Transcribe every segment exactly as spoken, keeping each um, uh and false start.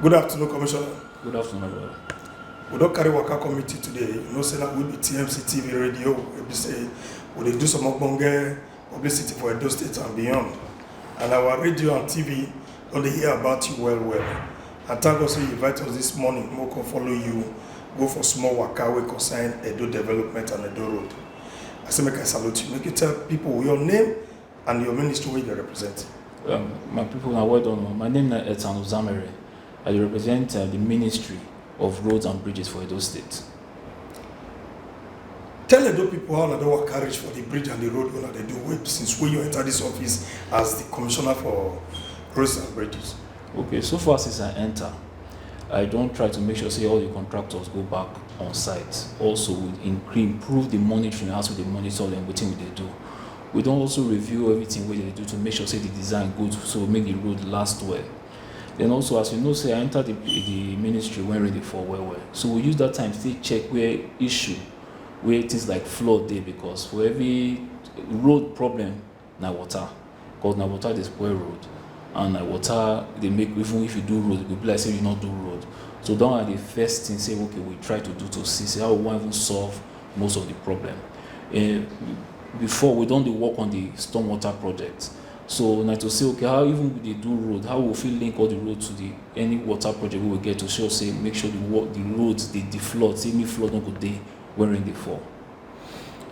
Good afternoon, Commissioner. Good afternoon, brother. We don carry waka come meet you today. You know say na we be T M C T V radio. We be say we dey do some ogbonge publicity for Edo State and beyond. And our radio and T V don dey hear about you well well. And thank God say you invite us this morning. We come follow you go for small waka wey concern Edo development and Edo road. I say make I salute you. Make you tell people your name and your ministry wey you dey represent. Um, my people, na well done. My name na Ethan Uzamere. I dey represent uh, the Ministry of Roads and Bridges for Edo State. Tell Edo people how una don waka reach for the bridge and the road wey una dey do wey since wey you enter this office as the commissioner for roads and bridges. Okay, so far since I enter, I don try to make sure say all the contractors go back on site. Also, we incre- improve the monitoring as we dey monitor them, wetin we dey do. We don also review everything wey dem dey do to make sure say the design good, so make the road last well. Then also, as you know say I enter the, the ministry when rain dey fall well well, so we use that time take check where issue, where things like flood dey, because for every road problem na water, because na water dey spoil road, and na water dey make, even if you do road, e go be like say you no do road. So that one na the first thing say okay, we try to do to see say how we wan even solve most of the problem. Eh, before, we don dey work on the storm water project, so na to say okay, how even we dey do road, how we fit link all the road to the any water project wey we get to show say make sure the wa- the road dey deflood, say make flood no go dey when rain dey fall.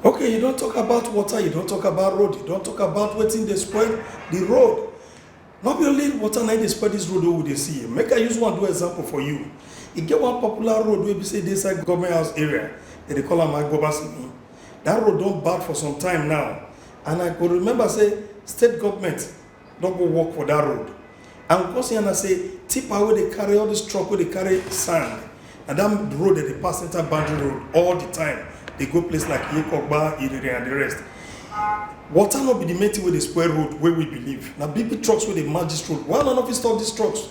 Okay, you don talk about water, you don talk about road, you don talk about wetin dey spoil the road. No be only water na im dey spoil this road wey we dey see here. Make I use one do example for you. E get one popular road wey be say dey inside government house area. Dem dey call am Agbobasimi. That road don bad for some time now. And I go remember say state government don go work for that road. And we come see am na say tipper wey dey carry all this truck wey dey carry sand, na that road dem dey pass enter boundary road all the time. Dey go place like Yekogba, Irere and the rest. Water no be the main thing wey dey spoil road wey we believe. Na big big trucks wey dey manage this road. Why una no fit stop these trucks?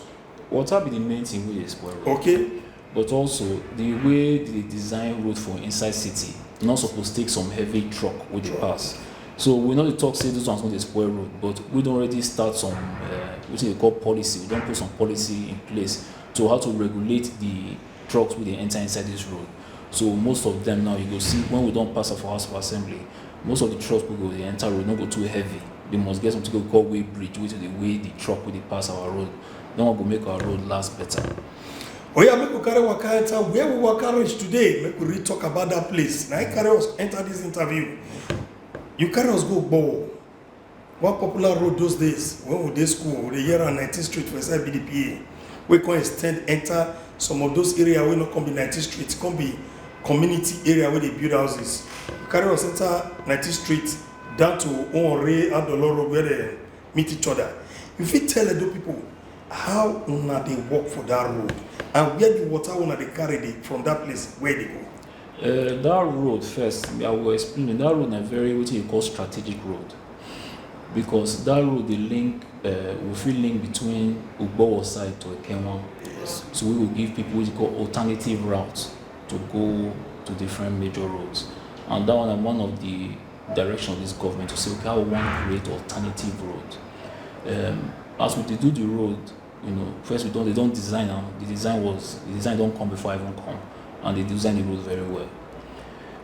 Water be the main thing wey dey spoil road. Okay. But also the way they design road for inside city no suppose take some heavy truck wey dey pass. So we no dey talk say those ones no dey spoil road, but we don already start some uh, wetin dey call policy. We don put some policy in place to how to regulate the trucks wey dey enter inside this road. So most of them now, you go see when we don pass am for House of Assembly, most of the trucks wey go dey enter road no go too heavy. They must get something wey we call weigh bridge, wey to dey weigh the truck wey dey pass our road. That one go make our road last better. Oya, make we carry waka enter where we waka reach today. Make we really talk about that place. Na im carry us enter this interview. You carry us go Ogbowo. One popular road those days when we dey school, we dey hear am, nineteenth Street for inside B D P A, wey come extend enter some of those area wey no come be nineteenth Street, come be community area wey dey build houses. You carry us enter nineteenth Street down to Owanre Adolo Road where dem meet each other. You fit tell Edo people how una dey work for that road and where the water una dey carry dey from that place, where e dey go? Uh, that road first, I will explain. That road na very wetin you call strategic road, because that road dey link, uh, we fit link between Ogbowo side to Ekenwan. So we will give people what you call alternative routes to go to different major roads, and that one na one of the direction of this government to say okay, how we wan create alternative road. Um, as we dey do the road, you know, first we don, they don design am. The design was, the design don come before I even come, and they design the road very well.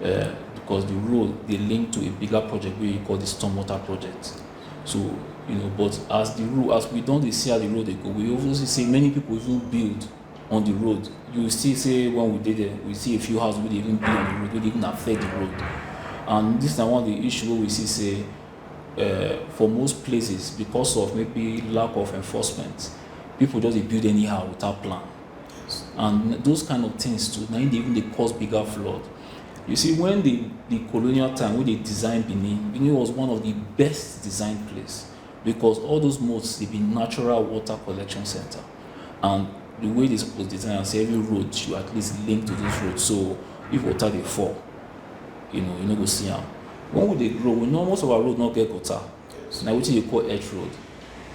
Uh, because the road dey link to a bigger project wey we call the stormwater project. So you know, but as the road, as we don dey see how the road dey go, we also see say many people even build on the road. You see say when we dey there, we see a few houses wey dey even build on the road, wey dey even affect the road. And this na one of the issue wey we see say uh, for most places, because of maybe lack of enforcement, people just dey build anyhow without plan. And those kind of things too, na im dey even dey cause bigger flood. You see, when the the colonial time wey dey design Benin, Benin was one of the best designed place, because all those moats dey be natural water collection center, and the way they suppose design am say every road should at least link to those roads, so if water dey fall, you know, you no go see am. When we dey grow, we know most of our road no get gutter. Na wetin you call earth road.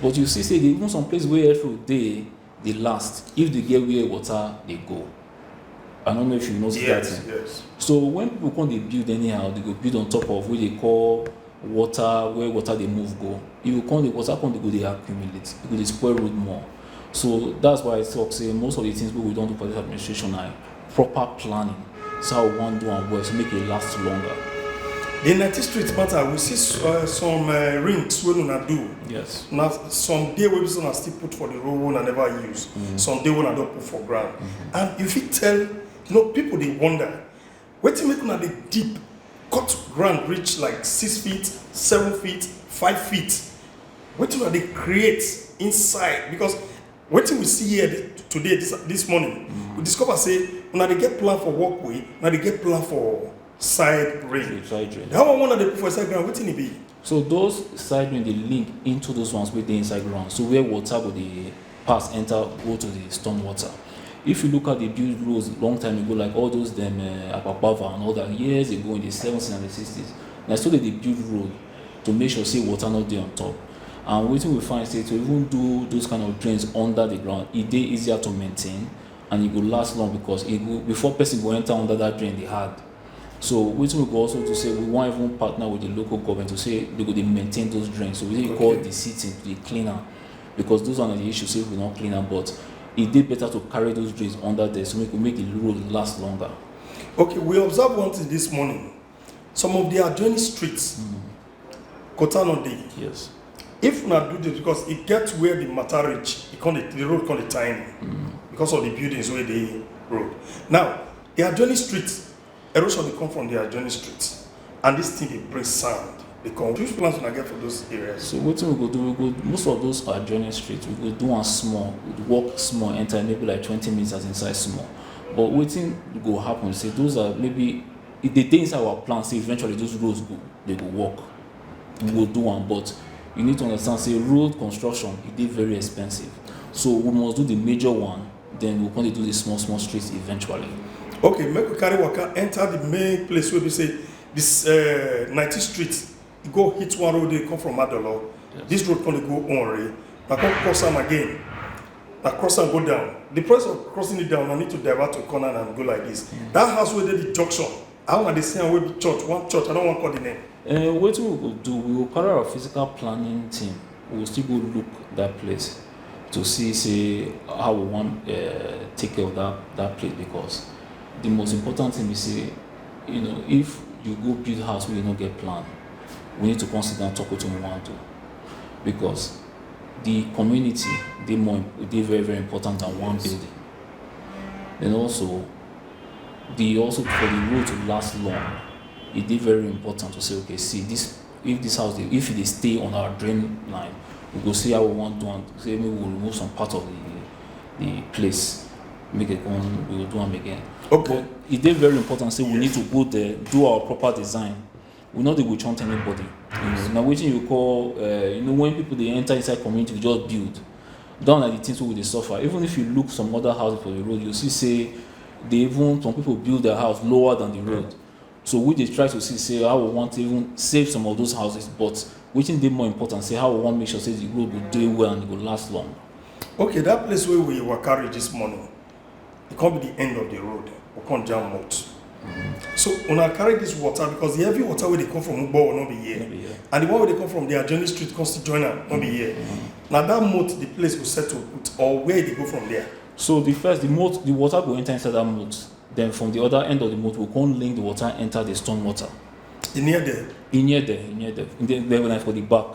But you see say even some places wey earth road dey, dey last if they get where water dey go. I no know if you notice that thing. Yes. So when people come dey build anyhow, they go build on top of wey they call water, where water dey move go. If you come, the water come dey go dey accumulate, e go dey spoil road more. So that's why I talk say most of the things wey we don do for this administration na proper planning. So how we wan do am well to make it last longer. The ninety street matter, we see s- uh, some uh, rings wey una do. Yes. Na some dey wey be say una still put for the road wey una never use. Some dey wey una don put for ground. And you fit tell, you know, people dey wonder, wetin make una dey deep, cut ground reach like six feet, seven feet, five feet? Wetin una dey create inside? Because wetin we see here th- today, this, this morning, we discover say una dey get plan for walkway, una dey get plan for side rail. Side rail. That one wey una dey put for inside ground, wetin e be? So those side rail dey link into those ones wey dey inside ground. So where water go dey pass enter go to the storm water. If you look at the build roads long time ago, like all those dem uh, Akpakpava and all that years ago in the seventies and the sixties, na so they dey build road to make sure say water no dey on top. And wetin we find say to even do those kind of drains under the ground, e dey easier to maintain and e go last long because e go before person go enter under that drain dey hard. So wetin we go also do say we wan even partner with the local government to say they go dey maintain those drains. So wetin we call Okay. the city dey clean am because those are the issues say we no clean am, but e dey better to carry those drains under there so make we make the road last longer. Okay, we observe one thing this morning. Some of the adjoining streets, Kota no dey. Yes. If una do this, because e get where the matter reach, e come dey, the road come dey tiny because of the buildings wey dey road. Now, the adjoining street, erosion dey come from the adjoining street, and this thing dey bring sand. Dey come. Which plans una get for those areas? So wetin we go do? We go most of those adjoining streets we go do am small, we walk small enter maybe like twenty meters inside small. But wetin go happen say those are maybe if they dey inside our plan say eventually those roads go they go work. We go do am, but you need to understand say road construction e dey very expensive. So we must do the major one, then we go come dey do the small small streets eventually. Okay, make we carry waka enter the main place wey be say this uh, ninety street, e go hit one road dey come from Adolo. Yes. This road come dey go Onre, na come cross am again, na cross am go down. The process of crossing it down, I need to divert to corner and go like this. That house wey dey the junction, I wan dey see am wey be church, one church, I no wan call the name. Uh, wetin we go do, we go carry our physical planning team, we go still go look that place to see say how we wan uh, take care of that, that place, because the most important thing be say, you know, if you go build house wey you no get plan, we need to come sit down talk wetin we wan do, because the community dey more e dey very very important than one building. Then also the also for the road to last long, e dey very important to say okay, see this, if this house dey, if e dey stay on our drain line, we go see how we wan do am, say maybe we remove some part of the the place, make it come we go do am again. Okay. E dey very important say we need to go there, do our proper design. We no dey go chunt anybody. You know, na wetin you call uh, you know, when people dey enter inside community, we just build. Down na the things wey we dey suffer. Even if you look some other houses for the road, you see say they even some people build their house lower than the road. So we dey try to see say how we want to even save some of those houses, but wetin dey more important say how we wan make sure say the road go dey well and e go last long. Okay, that place wey we waka reach this morning, e come be the end of the road. We come jam moat. So una carry this water because the heavy water wey dey come from Ugbo no be here, No be here. And the one wey dey come from the adjoining street come still join am no be here. Na that moat the place go settle put, or where e dey go from there? So the first, the moat, the water go enter inside that moat. Then from the other end of the moat, we come link the water enter the storm water. E near there. E near there, e near there. E dey there like for the back.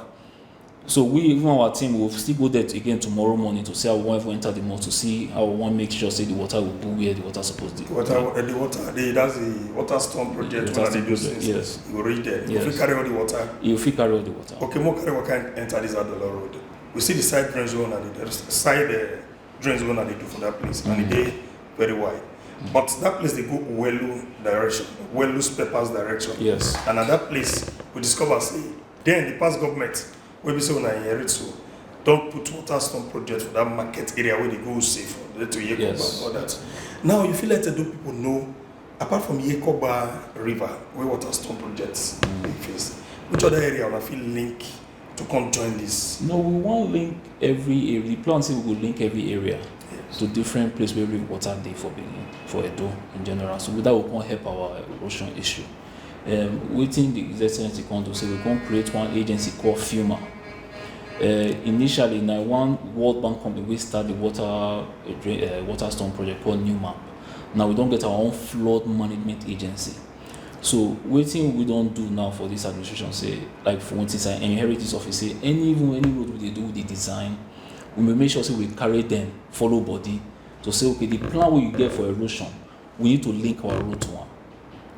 So we, even our team, will still go there again tomorrow morning to see how we wan even enter the moat to see how we wan make sure say the water go go where the water suppose dey. Water, uh, the water, the, that's the water storm project. Water Una dey storm do project, since. Yes. You go reach there. You Yes. fit carry all the water. You fit carry all the water. Okay, more carry waka enter this Adolo road. We see the side drains wey una dey, the side uh, drains wey una dey do for that place, and e dey very wide. But that place dey go Welu direction, Welu Spepers direction. Yes. And at that place, we discover say then the past government wey be say una inherit so don put water storm project for that market area wey dey go Use for there to Yekoba Yes. and all that. Now you fit let Edo people know, apart from Yekoba River wey water storm project dey face, which other area una fit link to come join this? No, we wan link every area. The plan say we go link every area Yes. to different place where river water dey for Benin, for Edo in general. So that go come help our erosion issue. Um, wetin the His Excellency come do say we come create one agency called FEMA. Uh, initially, na one World Bank company wey start the water uh, drain, uh, water storm project called New Map. Now we don get our own flood management agency. So wetin we don do now for this administration, say, like, for one thing, I inherit this office, say any, even any road we dey do, we dey design, we may make sure say we carry them follow body to say, okay, the plan wey you get for erosion, we need to link our road to am.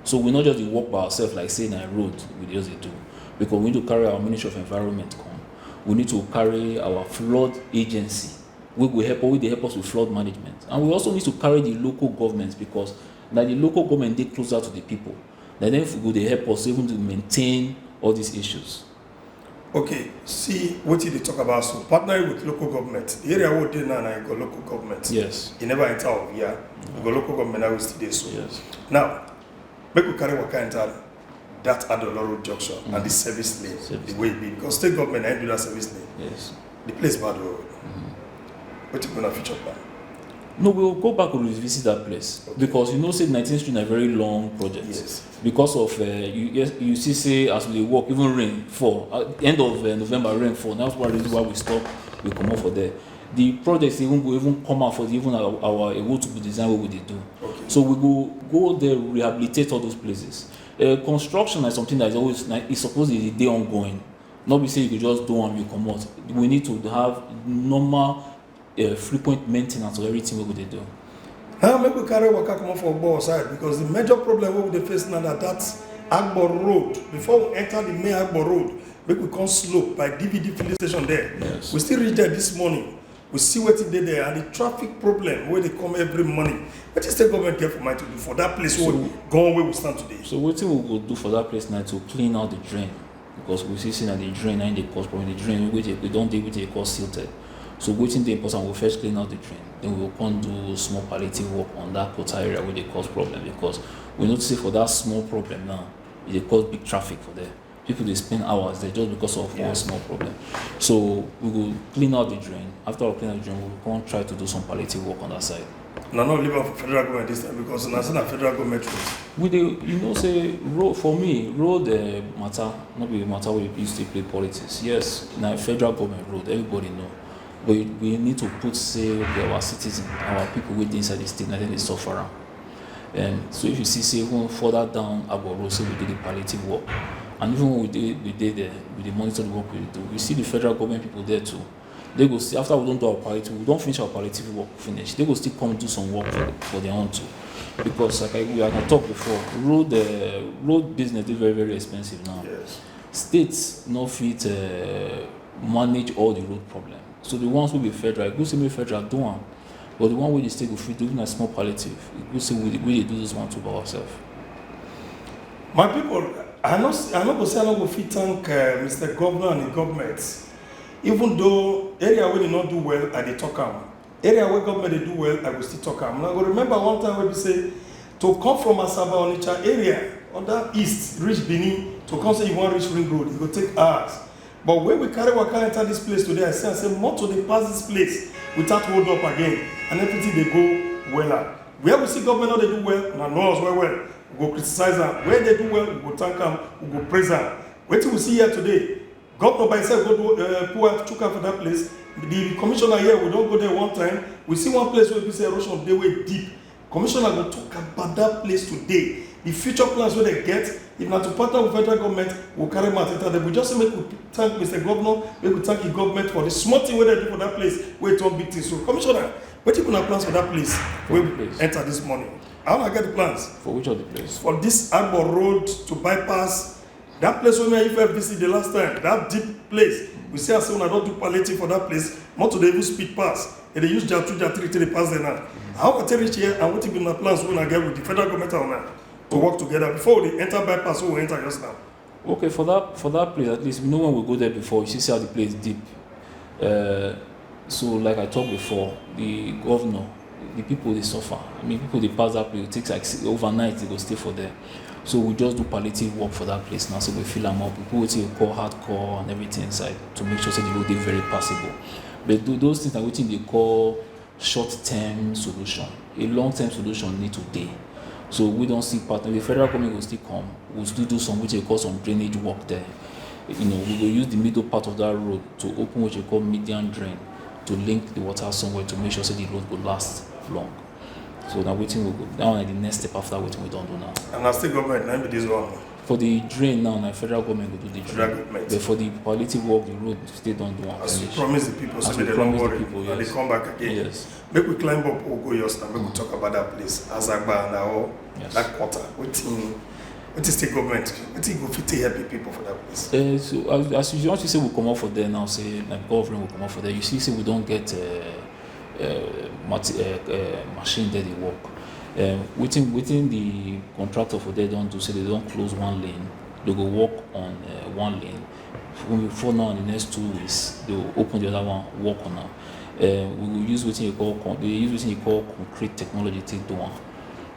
So we no just dey work by ourselves like say na road we dey just dey do, because we need to carry our Ministry of Environment come. We need to carry our flood agency wey go help, wey dey help us with flood management, and we also need to carry the local government, because na the local government dey closer to the people. Na dem go dey help us even to maintain all these issues. Okay, see wetin you dey talk about, so partnering with local government. The area wey we dey now na Igo local government. Yes. E never enter Ovia. Igo local government na we still dey so. Yes. Now, make we carry waka enter that Adolo Road junction and the service lane, Service the way e be, because state government na im do that service lane. Yes. The place bad o. Wetin be una future plan? No, we will go back, we will visit that place, because you know say nineteenth Street na very long project. Yes. Because of uh, you, yes, you see say as we dey work, even rain fall, at the end of uh, November, rain fall. That's one reason why we stop, we comot for there. The project even go even come out for the, even our, our Ewotubu design wey we dey do. Okay. So we go go there, rehabilitate all those places. Uh, construction na something that is always, na, e suppose to dey ongoing. No be say you go just do am, you comot. We need to have normal, uh, frequent maintenance of everything wey we dey do. Now make we carry waka comot for Ogboho side, because the major problem wey we dey face now na that Agbo Road. Before we enter the main Agbo Road, make we come slope by D V D filling station there. Yes. We still reach there this morning. We see wetin dey there and the traffic problem wey dey come every morning. Wetin state government get for mind to do for that place wey So- gone wey we stand today? So wetin we go do for that place na to clean out the drain, because we see say na the drain na im dey cause problem. The drain wey dey, we don dey, wey dey cause silted. So wetin dey important, we first clean out the drain, then we go come do small palliative work on that Kota area wey dey cause problem, because we notice say for that small problem now, e dey cause big traffic for there. People dey spend hours there just because of Yeah. one small problem. So we go clean out the drain. After we clean out the drain, we go come try to do some palliative work on that side. Una no leave am for federal government this time, because una say na federal government road. We dey, you know say road, for me, road uh, matter no be matter wey you use take play politics. Yes, na federal government road, everybody know. But we need to put say, okay, our citizen, our people wey dey inside the state, na dem dey suffer am. Um, so if you see say even further down Agbo Road, say we do the palliative work, and even when we dey, we dey there, we dey monitor the work we dey do. We see the federal government people there too. They go see, after we don do our palliative, we don finish our palliative work finish, they go still come do some work for, for their own too. Because like I, I can talk before, road uh, road business dey very, very expensive now. Yes. States no fit uh, manage all the road problem. So the ones wey be federal, e good say make federal do am. But the one wey the state go fit do, even na small palliative, e good say we, we dey do this one too by ourselves. My people, I no s- I no go say I no go fit thank uh, Mister Governor and the government. Even though area wey dey no do well, I dey talk am. Area wey government dey do well, I go still talk am. Una go remember one time wey be say to come from Asaba, Onitsha area, under east, reach Benin, to come say you wan reach Ring Road, e go take hours. But when we carry waka enter this place today, I see am say motor dey pass this place without hold up again, and everything dey go wella. Where we see government no dey do well, una know us well well, we go criticize am. Where e dey do well, we go thank am, we go praise am. Wetin we see here today, governor by himself go do uh, pour out chuka for that place. The commissioner here, we don go there one time. We see one place wey be say erosion dey wey deep. Commissioner go talk about that place today. The future plans wey dem get, if na to partner with federal government, we go carry mouth enter there. We just say make we thank Mister Governor, make we thank the government for the small thing wey dem do for that place wey e turn big thing. So, Commissioner, wetin be una plans for that place wey we Place. enter this morning? How una get the plans? For which of the place? For this Agbo Road to bypass, that place wey me and you first visit the last time, that deep place, we see as say una don do palliative for that place, motor dey even speed pass, e dey use jar two, jar three take dey pass there now. How we take reach here and wetin be una plans wey una get with the federal government and una to work together before we dey enter bypass wey we enter just now? Okay, for that, for that place, at least we know when we go there before, you see, see how the place deep. Uh, so like I talked before, the governor, the people dey suffer. I mean, people dey pass that place, it takes like si- overnight they go stay for there. So we just do palliative work for that place now, so we fill am up. We put wetin we call hardcore and everything inside to make sure say the road dey very passable. But tho- those things na wetin dey call short-term solution. A long-term solution need to dey. So we don see partner, the federal government go still come, we still do some wetin dey call some drainage work there. You know, we go use the middle part of that road to open what you call median drain to link the water somewhere to make sure say the road go last long. So na wetin we go, that one na the next step after wetin we don do now. And na state government na im be this one. For the drain now, na federal government go do the drain. Federal government. But for the palliative work, the road, the state don do am finish. As you promise the people, say make dem no worry, and they come back again. Yes. Make we climb up Ogo Yosta, make we talk about that place. Azagba and all that quarter. Wetin, wetin state government, wetin go fit take help the people for that place? Uh, so as, as you want to say we comot for there now, say na government we comot for there. You see, say we don get uh, uh, mati- uh, uh, machine there dey work. Um, wetin wetin the contractor for there don do, say they don close one lane, they go work on uh, one lane. For, for now, in the next two weeks, they will open the other one, work on am. Uh, we go use wetin you call con- they use wetin you call concrete technology take do am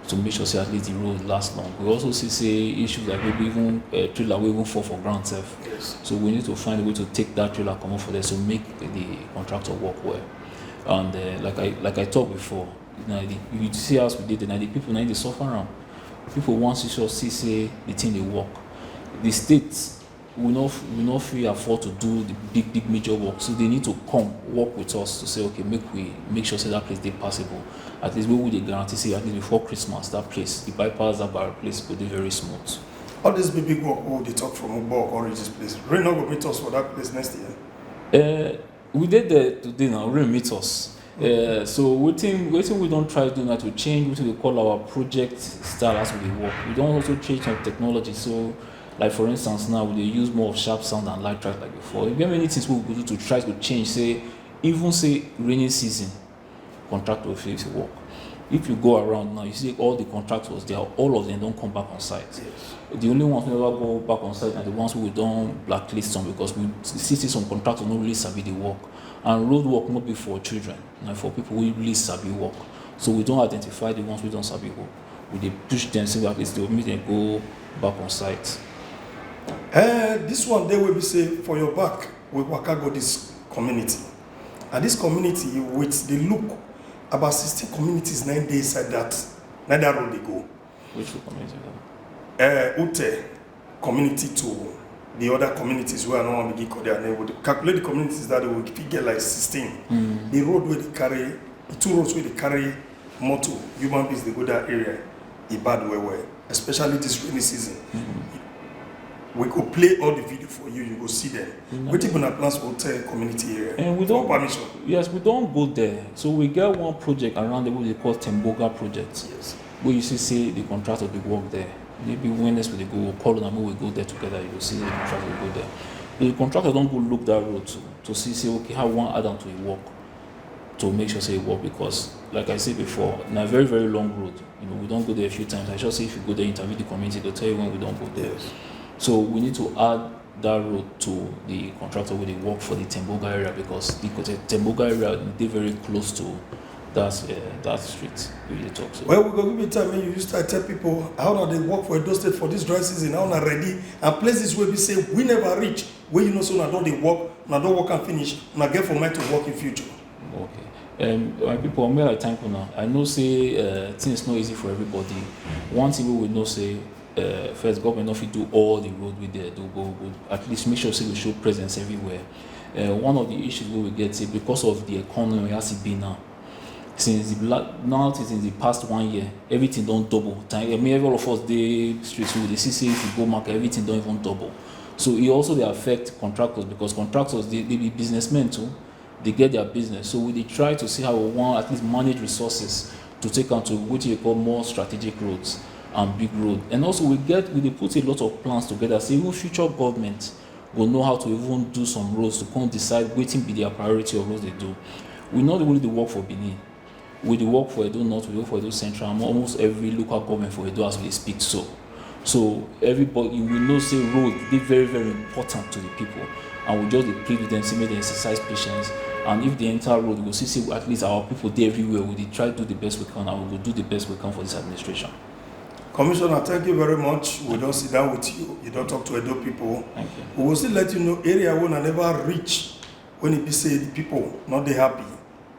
to make sure say at least the road last long. We also see say issues like maybe even uh, trailer wey even fall for ground sef. Yes. So we need to find a way to take that trailer comot for there, so make the contractor work well. And uh, like I like I talk before, na the, you see as we dey there, na the people na dey suffer am. People wan see sure see say the thing dey work. The state we no we no fit afford to do the big big major work, so they need to come work with us to say, okay, make we make sure say that place dey passable. At least we will dey guarantee say at least before Christmas that place, the bypass that barrier place go dey very smooth. All this big big work wey we dey talk from Ugbo come reach this place, rain no go meet us for that place next year? Uh, we dey there today now, rain meet us. Uh, so wetin wetin we don try do na to change wetin we call our project style as we dey work. We don also change some technology. So, like for instance now, we dey use more of sharp sand and light track like before. E get many things wey we go do to try to change. Say even say rainy season, contractor fit work. If you go around now, you see all the contractors, they are all of them don come back on site. Yes. The only ones wey never go back on site na the ones wey we don blacklist some, because we see say some contractors no really sabi the work, and road work no be for children, na for people wey really sabi work. So we don identify the ones wey don sabi work. We dey push them, say at least they make them go back on site. Eh, this one dey wey be say for your back, we waka go this community. And this community, with the look, about sixteen communities na im dey inside that, na that road dey go. Which two communities? Eh, Ute community to the other communities wey I no wan begin call their name, we dey calculate the communities that day, we fit get like sixteen. Mm. The road wey dey carry, the two roads wey dey carry motor, human beings dey go that area, e bad well well, especially this rainy season. Mm. We go play all the video for you, you go see them. Mm. Wetin una plans for Ute community area? And we don permission. Yes, we don go there. So we get one project around there wey dey call Temboga project. Yes. Wey you see say the contractor dey work there. Maybe when next we dey go, we call una, make we go there together. You go see the contractor dey go there. The contractor don go look that road to to see say, okay, how we wan add am to the work to make sure say e work, because like I said before, na very very long road. You know, we don go there a few times. I sure say if you go there, interview the community, they'll tell you when we don go there. Yes. So we need to add that road to the contractor wey dey work for the Temboga area, because the Kote- Temboga area dey very close to that uh, that street we dey talk so. Well, we go give you time make you use time tell people how una dey work for Edo State for this dry season, how una ready, and places wey be say we never reach, wey you know say una don dey work, una don work am finish, una get for mind to work in future. Okay. Um, my people, may I thank una. I know say uh, things no easy for everybody. One thing we will know say uh, first, government no fit do all the road wey dey do, but we go at least make sure say we show presence everywhere. Uh, one of the issues wey we get say because of the economy as e be now, since the la- now since the past one year, everything don double. Time, I mean, all of us dey street, so we dey see say if you go market, everything don even double. So e also dey affect contractors, because contractors dey dey be businessmen too. Dey get their business. So we dey try to see how we wan at least manage resources to take am to wetin you call more strategic roads and big road. And also we get we dey put a lot of plans together. Say even future government go know how to even do some roads to come decide wetin be their priority of roads they do. We no really dey work for Benin. We dey work for Edo North, we dey work for Edo Central, and almost every local government for Edo as we dey speak so. So everybody, we know say road dey very very important to the people, and we just dey plead with them say make dem exercise patience, and if they enter road, we go see say at least our people dey everywhere. We dey try do the best we can, and we go do the best we can for this administration. Commissioner, thank you very much. We don sit down with you. You don talk to Edo people. Thank you. We will still let you know area wey una never reach when e be say the people no dey happy.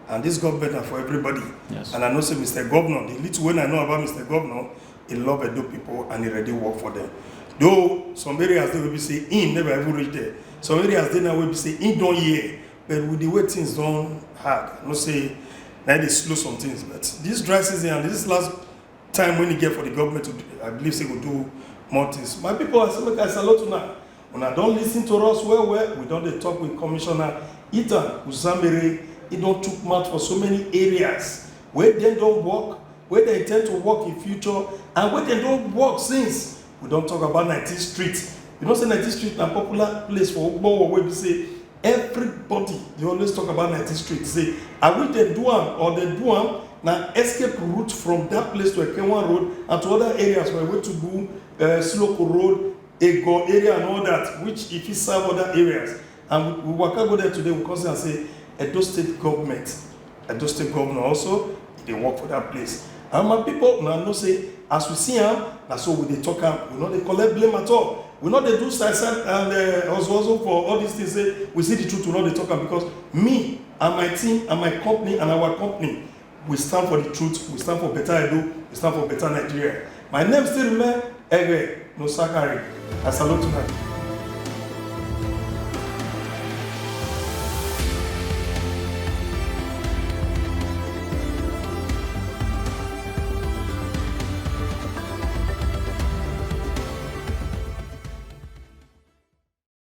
And this government na for everybody. Yes. And I know say Mister Governor, the little wey I know about Mister Governor, he love Edo people and he ready work for them. Though some areas dey wey be say im never even reach there, some areas dey now wey be say im don hear, but with the way things don hard, I know say na dey slow some things. But this dry season and this last time when e get for the government to do, I believe say go do more things. My people, I say make I salute una. Una don listen to us well well. We don dey talk with Commissioner Ethan Uzamere. He don chook mouth for so many areas wey dem don work, wey dem intend to work in future, and wey dem don work since. We don talk about nineteenth Street. You know say nineteenth Street na popular place for Ugbowo wey be say everybody dey always talk about nineteenth Street. Say, I wish dem do am or dem do am na escape route from that place to Ekenwan Road and to other areas for Ewetugu, uh, Siloko Road, Ego area and all that, which e fit serve other areas. And we, we waka go there today, we come see am say Edo State government, Edo State governor also, e dey work for that place. And my people, una know say as we see am, na so we dey talk am. We no dey collect blame at all. We no dey do side side and uh, also also for all these things. Say we see the truth, we no dey talk am because me and my team and my company and our company, we stand for the truth, we stand for better Edo, we stand for better Nigeria. My name still remain Ere Nosakari. I salute una.